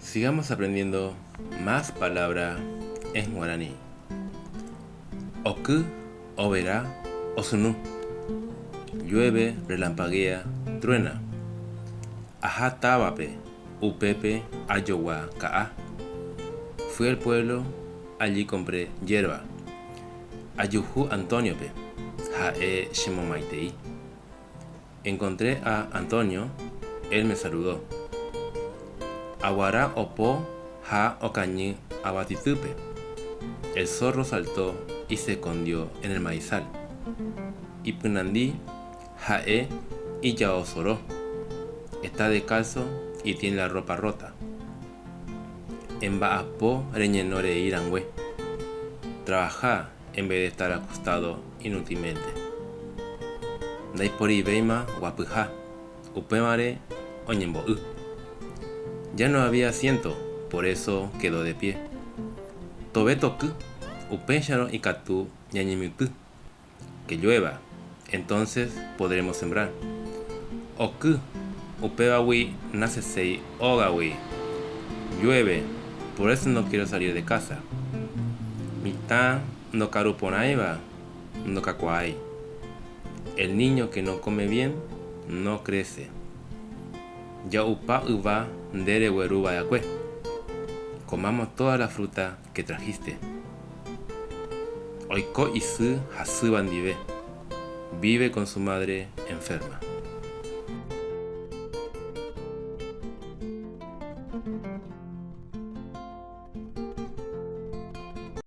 Sigamos aprendiendo más palabra en guaraní. Oky, overa, osunu. Llueve, relampaguea, truena. Aha távape, upépe ajogua ka'a. Fui al pueblo, allí compré yerba. Ajuhu Antonio-pe, ha'e chemomaitei. Encontré a Antonio, él me saludó. Aguara opo ha okañy avatitýpe. El zorro saltó y se escondió en el maizal. Ipynandi ha'e ijao soro. Está descalzo y tiene la ropa rota. Emba'apo reñeno rei rangue. Trabajá en vez de estar acostado inútilmente. Ndaiporivéima guapyha, upévare oñembo'y. Ya no había asiento, por eso quedó de pie. Tove toky, upéicharõ ikatu ñañemitỹ. Que llueva, entonces podremos sembrar. Oky, upévagui nasẽséi ógagui. Llueve, por eso no quiero salir de casa. Mitã ndokaruporãiva ndokakuaái. El niño que no come bien, no crece. Ja'upa yva nde regueru va'ekue. Comamos toda la fruta que trajiste. Oiko isy hasýva ndive. Vive con su madre enferma.